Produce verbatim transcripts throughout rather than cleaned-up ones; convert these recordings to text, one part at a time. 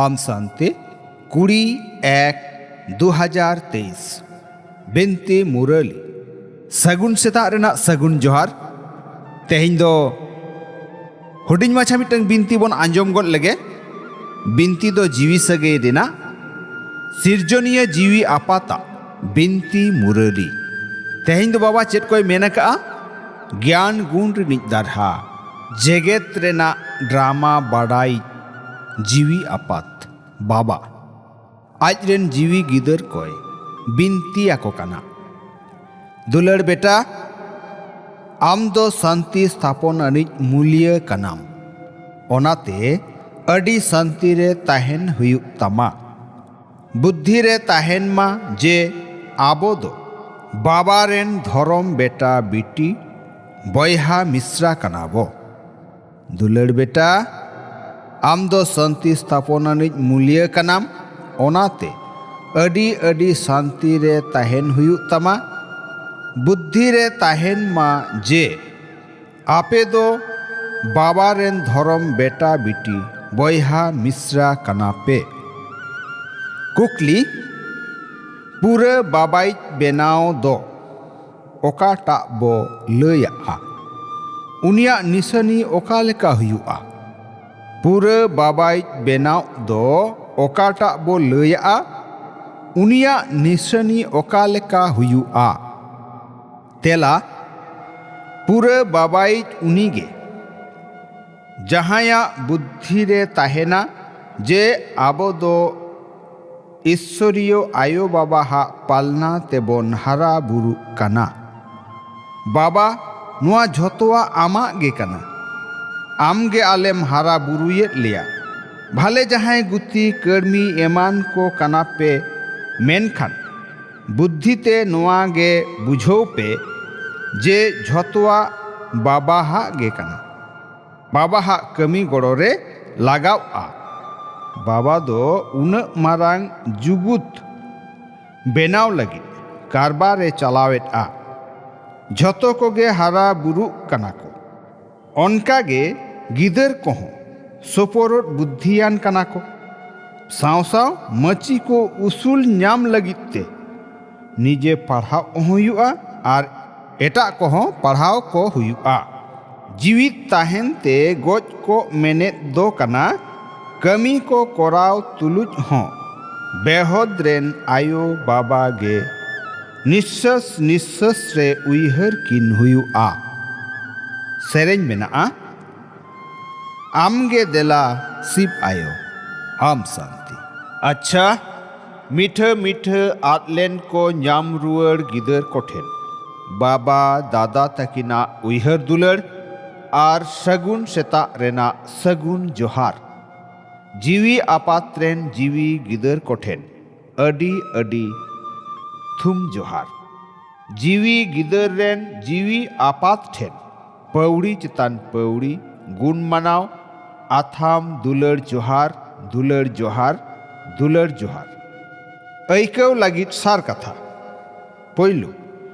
ᱟᱢ ᱥᱟᱱᱛᱮ, ᱠᱩᱲᱤ ᱮᱠ ᱫᱩ ᱦᱟᱡᱟᱨ ᱛᱮᱭᱤᱥ᱾ ᱵᱤᱱᱛᱤ ᱢᱩᱨᱟᱹᱞᱤ᱾ ᱥᱟᱹᱜᱩᱱ ᱥᱮᱛᱟᱜ ᱨᱮᱱᱟᱜ ᱥᱟᱹᱜᱩᱱ ᱡᱚᱦᱟᱨ᱾ ᱛᱮᱦᱮᱧ ᱫᱚ ᱦᱩᱰᱤᱧ ᱢᱟᱪᱷᱟ ᱢᱤᱫᱴᱟᱝ ᱵᱤᱱᱛᱤ ᱵᱚᱱ ᱟᱸᱡᱚᱢ ᱜᱚᱫ ᱞᱮᱜᱮ᱾ ᱵᱤᱱᱛᱤ ᱫᱚ ᱡᱤᱣᱤ ᱥᱟᱹᱜᱟᱹᱭ ᱨᱮᱱᱟᱜ ᱥᱤᱨᱡᱚᱱᱤᱭᱟᱹ ᱡᱤᱣᱤ ᱟᱯᱟᱛᱟᱜ ᱵᱤᱱᱛᱤ ᱢᱩᱨᱟᱹᱞᱤ᱾ ᱛᱮᱦᱮᱧ ᱫᱚ ᱵᱟᱵᱟ ᱪᱮᱫ ᱠᱚᱭ ᱢᱮᱱ ᱟᱠᱟᱜᱼᱟ? ᱜᱮᱭᱟᱱ ᱜᱩᱱ ᱨᱤᱱᱤᱡ ᱫᱟᱨᱦᱟ, ᱡᱮᱜᱮᱛ ᱨᱮᱱᱟᱜ ᱰᱨᱟᱢᱟ ᱵᱟᱰᱟᱭ ᱡᱤᱣᱤ ᱟᱯᱟᱛ ᱵᱟᱵᱟ ᱟᱡ ᱨᱮᱱ ᱡᱤᱣᱤ ᱜᱤᱫᱟᱹᱨ ᱠᱚᱭ ᱵᱤᱱᱛᱤ ᱟᱠᱚ ᱠᱟᱱᱟ᱾ ᱫᱩᱞᱟᱹᱲ ᱵᱮᱴᱟ, ᱟᱢ ᱫᱚ ᱥᱟᱱᱛᱤ ᱥᱛᱷᱟᱯᱚᱱ ᱟᱹᱱᱤᱡ ᱢᱩᱞᱤᱭᱟᱹ ᱠᱟᱱᱟᱢ᱾ ᱚᱱᱟᱛᱮ ᱟᱹᱰᱤ ᱥᱟᱱᱛᱤ ᱨᱮ ᱛᱟᱦᱮᱱ ᱦᱩᱭᱩᱜ ᱛᱟᱢᱟ᱾ ᱵᱩᱫᱽᱫᱷᱤ ᱨᱮ ᱛᱟᱦᱮᱱ ᱢᱟ ᱡᱮ ᱟᱵᱚ ᱫᱚ ᱵᱟᱵᱟ ᱨᱮᱱ ᱫᱷᱚᱨᱚᱢ ᱵᱮᱴᱟ ᱵᱤᱴᱤ ᱵᱚᱭᱦᱟ ᱢᱤᱥᱨᱟ ᱠᱟᱱᱟ ᱵᱚ᱾ ᱫᱩᱞᱟᱹᱲ ᱵᱮᱴᱟ, ᱟᱢ ᱫᱚ ᱥᱟᱱᱛᱤ ᱥᱛᱷᱟᱯᱚᱱ ᱟᱹᱱᱤᱡ ᱢᱩᱞᱤᱭᱟᱹ ᱠᱟᱱᱟᱢ, ᱚᱱᱟᱛᱮ ᱟᱹᱰᱤ ᱟᱹᱰᱤ ᱥᱟᱱᱛᱤ ᱨᱮ ᱛᱟᱦᱮᱱ ᱦᱩᱭᱩᱜ ᱛᱟᱢᱟ᱾ ᱵᱩᱫᱽᱫᱷᱤ ᱨᱮ ᱛᱟᱦᱮᱱ ᱢᱟ ᱡᱮ ᱟᱯᱮ ᱫᱚ ᱵᱟᱵᱟ ᱨᱮᱱ ᱫᱷᱚᱨᱚᱢ ᱵᱮᱴᱟ ᱵᱤᱴᱤ ᱵᱚᱭᱦᱟ ᱢᱤᱥᱨᱟ ᱠᱟᱱᱟ ᱯᱮ᱾ ᱠᱩᱠᱞᱤ, ᱯᱩᱨᱟᱹ ᱵᱟᱵᱟᱭᱤᱡ ᱵᱮᱱᱟᱣ ᱫᱚ ᱚᱠᱟᱴᱟᱜ ᱵᱚ ᱞᱟᱹᱭᱟᱜᱼᱟ? ᱩᱱᱤᱭᱟᱜ ᱱᱤᱥᱟᱹᱱᱤ ᱚᱠᱟ ᱞᱮᱠᱟ ᱦᱩᱭᱩᱜᱼᱟ? ᱯᱩᱨᱟᱹ ᱵᱟᱵᱟᱭᱤᱡ ᱵᱮᱱᱟᱣ ᱫᱚ ᱚᱠᱟᱴᱟᱜ ᱵᱚ ᱞᱟᱹᱭᱟᱜᱼᱟ? ᱩᱱᱤᱭᱟᱜ ᱱᱤᱥᱟᱹᱱᱤ ᱚᱠᱟ ᱞᱮᱠᱟ ᱦᱩᱭᱩᱜᱼᱟ? ᱛᱮᱞᱟ, ᱯᱩᱨᱟᱹ ᱵᱟᱵᱟᱭᱤᱡ ᱩᱱᱤᱜᱮ, ᱡᱟᱦᱟᱸᱭᱟᱜ ᱵᱩᱫᱽᱫᱷᱤ ᱨᱮ ᱛᱟᱦᱮᱱᱟ ᱡᱮ ᱟᱵᱚ ᱫᱚ ᱤᱥᱥᱚᱨᱤᱭᱚ ᱟᱭᱳ ᱵᱟᱵᱟᱣᱟᱜ ᱯᱟᱞᱱᱟ ᱛᱮᱵᱚᱱ ᱦᱟᱨᱟ ᱵᱩᱨᱩᱜ ᱠᱟᱱᱟ᱾ ᱵᱟᱵᱟ, ᱱᱚᱣᱟ ᱡᱷᱚᱛᱚᱣᱟᱜ ᱟᱢᱟᱜ ᱜᱮ ᱠᱟᱱᱟ᱾ ᱟᱢ ᱜᱮ ᱟᱞᱮᱢ ᱦᱟᱨᱟ ᱵᱩᱨᱩᱭᱮᱫ ᱞᱮᱭᱟ᱾ ᱵᱷᱟᱞᱮ ᱡᱟᱦᱟᱸᱭ ᱜᱩᱛᱤ ᱠᱟᱹᱲᱢᱤ ᱮᱢᱟᱱ ᱠᱚ ᱠᱟᱱᱟ ᱯᱮ, ᱢᱮᱱᱠᱷᱟᱱ ᱵᱩᱫᱽᱫᱷᱤ ᱛᱮ ᱱᱚᱣᱟ ᱜᱮ ᱵᱩᱡᱷᱟᱹᱣ ᱯᱮ ᱡᱮ ᱡᱷᱚᱛᱚᱣᱟᱜ ᱵᱟᱵᱟᱣᱟᱜ ᱜᱮ ᱠᱟᱱᱟ᱾ ᱵᱟᱵᱟᱣᱟᱜ ᱠᱟᱹᱢᱤ ᱜᱚᱲᱚ ᱨᱮ ᱞᱟᱜᱟᱣᱜᱼᱟ᱾ ᱵᱟᱵᱟ ᱫᱚ ᱩᱱᱟᱹᱜ ᱢᱟᱨᱟᱝ ᱡᱩᱜᱩᱛ ᱵᱮᱱᱟᱣ ᱞᱟᱹᱜᱤᱫ ᱠᱟᱨᱵᱟᱨ ᱮ ᱪᱟᱞᱟᱣᱮᱫᱼᱟ᱾ ᱡᱷᱚᱛᱚ ᱠᱚᱜᱮ ᱦᱟᱨᱟ ᱵᱩᱨᱩᱜ ᱠᱟᱱᱟ ᱠᱚ᱾ ᱚᱱᱠᱟ ᱜᱮ ᱜᱤᱫᱟᱹᱨ ᱠᱚᱦᱚᱸ ᱥᱚᱯᱚᱨᱚᱫ ᱵᱩᱫᱽᱫᱷᱤᱭᱟᱱ ᱠᱟᱱᱟ ᱠᱚ᱾ ᱥᱟᱶ ᱥᱟᱶ ᱢᱟᱹᱪᱤ ᱠᱚ ᱩᱥᱩᱞ ᱧᱟᱢ ᱞᱟᱹᱜᱤᱫ ᱛᱮ ᱱᱤᱡᱮ ᱯᱟᱲᱦᱟᱣ ᱦᱚᱸ ᱦᱩᱭᱩᱜᱼᱟ ᱟᱨ ᱮᱴᱟᱜ ᱠᱚᱦᱚᱸ ᱯᱟᱲᱦᱟᱣ ᱠᱚ ᱦᱩᱭᱩᱜᱼᱟ᱾ ᱡᱤᱣᱤᱫ ᱛᱟᱦᱮᱱ ᱛᱮ ᱜᱚᱡ ᱠᱚᱜ ᱢᱮᱱᱮᱫ ᱫᱚ ᱠᱟᱱᱟ, ᱠᱟᱹᱢᱤ ᱠᱚ ᱠᱚᱨᱟᱣ ᱛᱩᱞᱩᱡ ᱦᱚᱸ ᱵᱮᱦᱚᱫ ᱨᱮᱱ ᱟᱭᱳ ᱵᱟᱵᱟ ᱜᱮ ᱱᱤᱥᱥᱟᱥ ᱱᱤᱥᱥᱟᱥ ᱨᱮ ᱩᱭᱦᱟᱹᱨ ᱠᱤᱱ ᱦᱩᱭᱩᱜᱼᱟ᱾ ᱥᱮᱨᱮᱧ ᱢᱮᱱᱟᱜᱼᱟ, ᱟᱢᱜᱮ ᱫᱮᱞᱟ ᱥᱤᱵ ᱟᱭᱳ, ᱟᱢ ᱥᱟᱱᱛᱤ᱾ ᱟᱪᱪᱷᱟ, ᱢᱤᱴᱷᱟᱹ ᱢᱤᱴᱷᱟᱹ ᱟᱫ ᱞᱮᱱ ᱠᱚ ᱧᱟᱢ ᱨᱩᱣᱟᱹᱲ ᱜᱤᱫᱟᱹᱨ ᱠᱚᱴᱷᱮᱱ ᱵᱟᱵᱟ ᱫᱟᱫᱟ ᱛᱟᱹᱠᱤᱱᱟᱜ ᱩᱭᱦᱟᱹᱨ ᱫᱩᱞᱟᱹᱲ ᱟᱨ ᱥᱟᱹᱜᱩᱱ ᱥᱮᱛᱟᱜ ᱨᱮᱱᱟᱜ ᱥᱟᱹᱜᱩᱱ ᱡᱚᱦᱟᱨ᱾ ᱡᱤᱣᱤ ᱟᱯᱟᱛ ᱨᱮᱱ ᱡᱤᱣᱤ ᱜᱤᱫᱟᱹᱨ ᱠᱚᱴᱷᱮᱱ ᱟᱹᱰᱤ ᱟᱹᱰᱤ ᱛᱷᱩᱢ ᱡᱚᱦᱟᱨ᱾ ᱡᱤᱣᱤ ᱜᱤᱫᱟᱹᱨ ᱨᱮᱱ ᱡᱤᱣᱤ ᱟᱯᱟᱛ ᱴᱷᱮᱱ ᱯᱟᱹᱣᱲᱤ ᱪᱮᱛᱟᱱ ᱯᱟᱹᱣᱲᱤ ᱜᱩᱱ ᱢᱟᱱᱟᱣ, ᱟᱛᱷᱟᱢ ᱫᱩᱞᱟᱹᱲ ᱡᱚᱦᱟᱨ, ᱫᱩᱞᱟᱹᱲ ᱡᱚᱦᱟᱨ, ᱫᱩᱞᱟᱹᱲ ᱡᱚᱦᱟᱨ᱾ ᱟᱹᱭᱠᱟᱹᱣ ᱞᱟᱹᱜᱤᱫ ᱥᱟᱨ ᱠᱟᱛᱷᱟ᱾ ᱯᱳᱭᱞᱳ,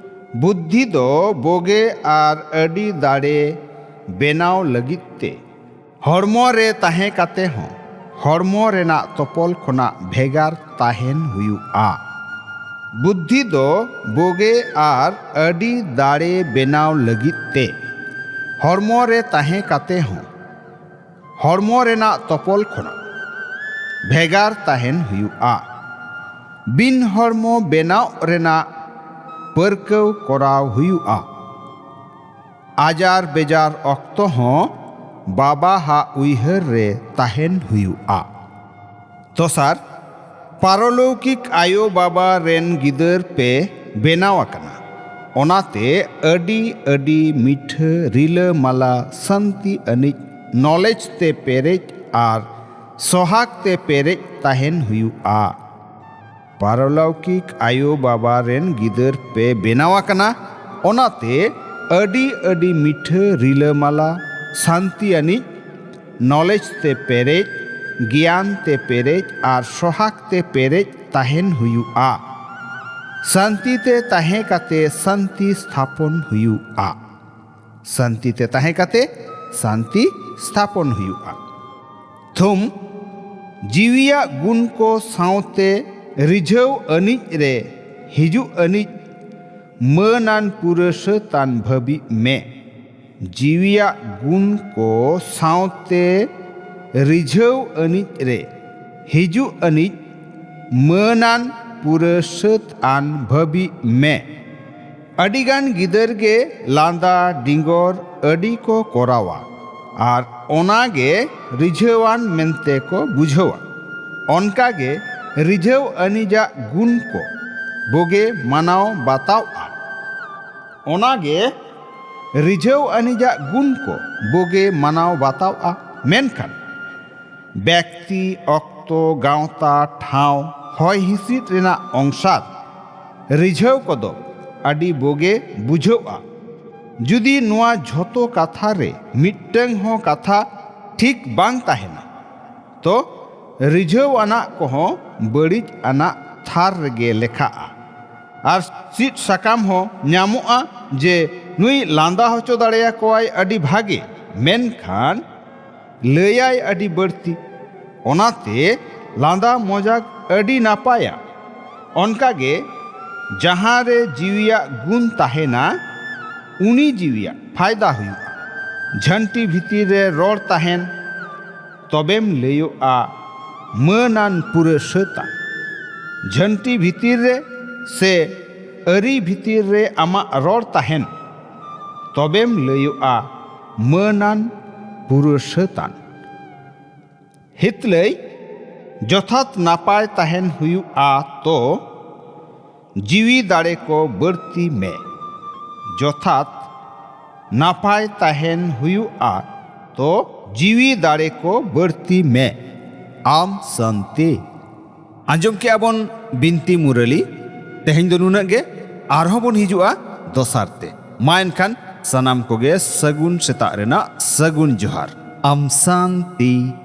ᱵᱩᱫᱽᱫᱷᱤ ᱫᱚ ᱵᱳᱜᱮ ᱟᱨ ᱟᱹᱰᱤ ᱫᱟᱲᱮ ᱵᱮᱱᱟᱣ ᱞᱟᱹᱜᱤᱫ ᱛᱮ ᱦᱚᱲᱢᱚ ᱨᱮ ᱛᱟᱦᱮᱸ ᱠᱟᱛᱮ ᱦᱚᱸ ᱦᱚᱲᱢᱚ ᱨᱮᱱᱟᱜ ᱛᱚᱯᱚᱞ ᱠᱷᱚᱱᱟᱜ ᱵᱷᱮᱜᱟᱨ ᱛᱟᱦᱮᱱ ᱦᱩᱭᱩᱜᱼᱟ᱾ ᱵᱩᱫᱽᱫᱷᱤ ᱫᱚ ᱵᱳᱜᱮ ᱟᱨ ᱟᱹᱰᱤ ᱫᱟᱲᱮ ᱵᱮᱱᱟᱣ ᱞᱟᱹᱜᱤᱫ ᱛᱮ ᱦᱚᱲᱢᱚ ᱨᱮ ᱛᱟᱦᱮᱸ ᱠᱟᱛᱮ ᱦᱚᱸ ᱦᱚᱲᱢᱚ ᱨᱮᱱᱟᱜ ᱛᱚᱯᱚᱞ ᱠᱷᱚᱱᱟᱜ ᱵᱷᱮᱜᱟᱨ ᱛᱟᱦᱮᱱ ᱦᱩᱭᱩᱜᱼᱟ᱾ ᱵᱤᱱ ᱦᱚᱲᱢᱚ ᱵᱮᱱᱟᱣ ᱨᱮᱱᱟᱜ ᱯᱟᱹᱨᱠᱟᱹᱣ ᱠᱚᱨᱟᱣ ᱦᱩᱭᱩᱜᱼᱟ᱾ ᱟᱡᱟᱨ ᱵᱮᱡᱟᱨ ᱚᱠᱛᱚ ᱦᱚᱸ ᱵᱟᱵᱟ ᱦᱟᱜ ᱩᱭᱦᱟᱹᱨ ᱨᱮ ᱛᱟᱦᱮᱱ ᱦᱩᱭᱩᱜᱼᱟ᱾ ᱫᱚᱥᱟᱨ, ᱯᱟᱨᱚᱞᱳᱠᱤᱠ ᱟᱭᱳ ᱵᱟᱵᱟ ᱨᱮᱱ ᱜᱤᱫᱟᱹᱨ ᱯᱮ ᱵᱮᱱᱟᱣ ᱟᱠᱟᱱᱟ, ᱚᱱᱟᱛᱮ ᱟᱹᱰᱤ ᱟᱹᱰᱤ ᱢᱤᱴᱷᱟᱹ ᱨᱤᱞᱟᱹᱢᱟᱞᱟ ᱥᱟᱱᱛᱤ ᱟᱹᱱᱤᱡ ᱱᱚᱞᱮᱡᱽ ᱛᱮ ᱯᱮᱨᱮᱡ ᱟᱨ ᱥᱚᱦᱟᱜᱽ ᱛᱮ ᱯᱮᱨᱮᱡ ᱛᱟᱦᱮᱱ ᱦᱩᱭᱩᱜᱼᱟ᱾ ᱯᱟᱨᱚᱞᱳᱠᱤᱠ ᱟᱭᱳ ᱵᱟᱵᱟ ᱨᱮᱱ ᱜᱤᱫᱟᱹᱨ ᱯᱮ ᱵᱮᱱᱟᱣ ᱟᱠᱟᱱᱟ, ᱚᱱᱟᱛᱮ ᱟᱹᱰᱤ ᱟᱹᱰᱤ ᱢᱤᱴᱷᱟᱹ ᱨᱤᱞᱟᱹᱢᱟᱞᱟ ᱥᱟᱱᱛᱤ ᱟᱹᱱᱤᱡ ᱱᱚᱞᱮᱡᱽ ᱛᱮ ᱯᱮᱨᱮᱡ, ᱜᱮᱭᱟᱱ ᱛᱮ ᱯᱮᱨᱮᱡ ᱟᱨ ᱥᱚᱦᱟᱜᱽ ᱛᱮ ᱯᱮᱨᱮᱡ ᱛᱟᱦᱮᱱ ᱦᱩᱭᱩᱜᱼᱟ᱾ ᱥᱟᱱᱛᱤ ᱛᱮ ᱛᱟᱦᱮᱸ ᱠᱟᱛᱮ ᱥᱟᱱᱛᱤ ᱥᱛᱷᱟᱯᱚᱱ ᱦᱩᱭᱩᱜᱼᱟ᱾ ᱥᱟᱱᱛᱤ ᱛᱮ ᱛᱟᱦᱮᱸ ᱠᱟᱛᱮ ᱥᱟᱱᱛᱤ ᱥᱛᱷᱟᱯᱚᱱ ᱦᱩᱭᱩᱜᱼᱟ᱾ ᱛᱷᱩᱢ, ᱡᱤᱣᱤᱭᱟᱜ ᱜᱩᱱ ᱠᱚ ᱥᱟᱶᱛᱮ ᱨᱤᱡᱷᱟᱹᱣ ᱟᱹᱱᱤᱡ ᱨᱮ ᱦᱤᱡᱩᱜ ᱟᱹᱱᱤᱡ ᱢᱟᱹᱱᱟᱱ ᱯᱩᱨᱟᱹ ᱥᱟᱹᱛᱟᱱ ᱵᱷᱟᱹᱵᱤᱜ ᱢᱮ᱾ ᱡᱤᱣᱤᱭᱟᱜ ᱜᱩᱱ ᱠᱚ ᱥᱟᱶᱛᱮ ᱨᱤᱡᱷᱟᱹᱣ ᱟᱹᱱᱤᱡ ᱨᱮ ᱦᱤᱡᱩᱜ ᱟᱹᱱᱤᱡ ᱢᱟᱹᱱᱟᱱ ᱯᱩᱨᱟᱹ ᱥᱟᱹᱛ ᱟᱱ ᱵᱷᱟᱹᱵᱤᱜ ᱢᱮ᱾ ᱟᱹᱰᱤᱜᱟᱱ ᱜᱤᱫᱟᱹᱨ ᱜᱮ ᱞᱟᱸᱫᱟ ᱰᱤᱸᱜᱚᱨ ᱟᱹᱰᱤ ᱠᱚ ᱠᱚᱨᱟᱣᱟ ᱟᱨ ᱚᱱᱟ ᱜᱮ ᱨᱤᱡᱷᱟᱹᱣᱟᱱ ᱢᱮᱱᱛᱮ ᱠᱚ ᱵᱩᱡᱷᱟᱹᱣᱟ᱾ ᱚᱱᱠᱟ ᱜᱮ ᱨᱤᱡᱷᱟᱹᱣ ᱟᱹᱱᱤᱡᱟᱜ ᱜᱩᱱ ᱠᱚ ᱵᱚᱜᱮ ᱢᱟᱱᱟᱣ ᱵᱟᱛᱟᱣᱼᱟ᱾ ᱚᱱᱟ ᱜᱮ ᱨᱤᱡᱷᱟᱹᱣ ᱟᱹᱱᱤᱡᱟᱜ ᱜᱩᱱ ᱠᱚ ᱵᱚᱜᱮ ᱢᱟᱱᱟᱣ ᱵᱟᱛᱟᱣᱼᱟ᱾ ᱢᱮᱱᱠᱷᱟᱱ ᱵᱮᱠᱛᱤ, ᱚᱠᱛᱚ, ᱜᱟᱶᱛᱟ, ᱴᱷᱟᱶ, ᱦᱚᱭ ᱦᱤᱸᱥᱤᱫ ᱨᱮᱱᱟᱜ ᱚᱝᱥᱟᱨ ᱨᱤᱡᱷᱟᱹᱣ ᱠᱚᱫᱚ ᱟᱹᱰᱤ ᱵᱚᱜᱮ ᱵᱩᱡᱷᱟᱹᱜᱼᱟ᱾ ᱡᱩᱫᱤ ᱱᱚᱣᱟ ᱡᱷᱚᱛᱚ ᱠᱟᱛᱷᱟ ᱨᱮ ᱢᱤᱫᱴᱟᱹᱝ ᱦᱚᱸ ᱠᱟᱛᱷᱟ ᱴᱷᱤᱠ ᱵᱟᱝ ᱛᱟᱦᱮᱱᱟ, ᱛᱚ ᱨᱤᱡᱷᱟᱹᱣ ᱟᱱᱟᱜ ᱠᱚᱦᱚᱸ ᱵᱟᱹᱲᱤᱡ ᱟᱱᱟᱜ ᱛᱷᱟᱨ ᱨᱮᱜᱮ ᱞᱮᱠᱷᱟᱜᱼᱟ᱾ ᱟᱨ ᱥᱤᱫ ᱥᱟᱠᱟᱢ ᱦᱚᱸ ᱧᱟᱢᱚᱜᱼᱟ ᱡᱮ ᱱᱩᱭ ᱞᱟᱸᱫᱟ ᱦᱚᱪᱚ ᱫᱟᱲᱮᱭᱟᱠᱚᱣᱟᱭ ᱟᱹᱰᱤ ᱵᱷᱟᱜᱮ, ᱢᱮᱱᱠᱷᱟᱱ ᱞᱟᱹᱭᱟᱭ ᱟᱹᱰᱤ ᱵᱟᱹᱲᱛᱤ᱾ ᱚᱱᱟᱛᱮ ᱞᱟᱸᱫᱟ ᱢᱚᱡᱟᱠ ᱟᱹᱰᱤ ᱱᱟᱯᱟᱭᱟ᱾ ᱚᱱᱠᱟᱜᱮ ᱡᱟᱦᱟᱸ ᱨᱮ ᱡᱤᱣᱤᱭᱟᱜ ᱜᱩᱱ ᱛᱟᱦᱮᱱᱟ, ᱩᱱᱤ ᱡᱤᱣᱤᱭᱟᱜ ᱯᱷᱟᱭᱫᱟ ᱦᱩᱭᱩᱜᱼᱟ᱾ ᱡᱷᱟᱹᱱᱴᱤ ᱵᱷᱤᱛᱤᱨ ᱨᱮ ᱨᱚᱲ ᱛᱟᱦᱮᱱ, ᱛᱚᱵᱮᱢ ᱞᱟᱹᱭᱚᱜᱼᱟ ᱢᱟᱹᱱᱟᱱ ᱯᱩᱨᱟᱹ ᱥᱟᱹᱛᱟᱱ᱾ ᱡᱷᱟᱹᱱᱴᱤ ᱵᱷᱤᱛᱤᱨ ᱨᱮ ᱥᱮ ᱟᱹᱨᱤ ᱵᱷᱤᱛᱤᱨ ᱨᱮ ᱟᱢᱟᱜ ᱨᱚᱲ ᱛᱟᱦᱮᱱ, ᱛᱚᱵᱮᱢ ᱞᱟᱹᱭᱚᱜᱼᱟ ᱢᱟᱹᱱᱟᱱ ᱯᱩᱨᱟᱹ ᱥᱟᱹᱛᱟᱱ᱾ ᱦᱤᱛᱞᱟᱹᱭ ᱡᱚᱛᱷᱟᱛ ᱱᱟᱯᱟᱭ ᱛᱟᱦᱮᱱ ᱦᱩᱭᱩᱜᱼᱟ ᱛᱚ ᱡᱤᱣᱤ ᱫᱟᱲᱮ ᱠᱚ ᱵᱟᱹᱲᱛᱤ ᱢᱮ᱾ ᱡᱚᱛᱷᱟᱛ ᱱᱟᱯᱟᱭ ᱛᱟᱦᱮᱱ ᱦᱩᱭᱩᱜᱼᱟ ᱛᱚ ᱡᱤᱣᱤ ᱫᱟᱲᱮ ᱠᱚ ᱵᱟᱹᱲᱛᱤ ᱢᱮ᱾ ᱟᱢ ᱥᱟᱱᱛᱤ᱾ ᱟᱸᱡᱚᱢ ᱠᱮᱜᱼᱟ ᱵᱚᱱ ᱵᱤᱱᱛᱤ ᱢᱩᱨᱟᱹᱞᱤ᱾ ᱛᱮᱦᱮᱧ ᱫᱚ ᱱᱩᱱᱟᱹᱜ ᱜᱮ, ᱟᱨᱦᱚᱸ ᱵᱚᱱ ᱦᱤᱡᱩᱜᱼᱟ ᱫᱚᱥᱟᱨ ᱛᱮ᱾ ᱢᱟ ᱮᱱᱠᱷᱟᱱ ᱥᱟᱱᱟᱢ ᱠᱚᱜᱮ ᱥᱟᱹᱜᱩᱱ ᱥᱮᱛᱟᱜ ᱨᱮᱱᱟᱜ ᱥᱟᱹᱜᱩᱱ ᱡᱚᱦᱟᱨ᱾ ᱟᱢ ᱥᱟᱱᱛᱤ᱾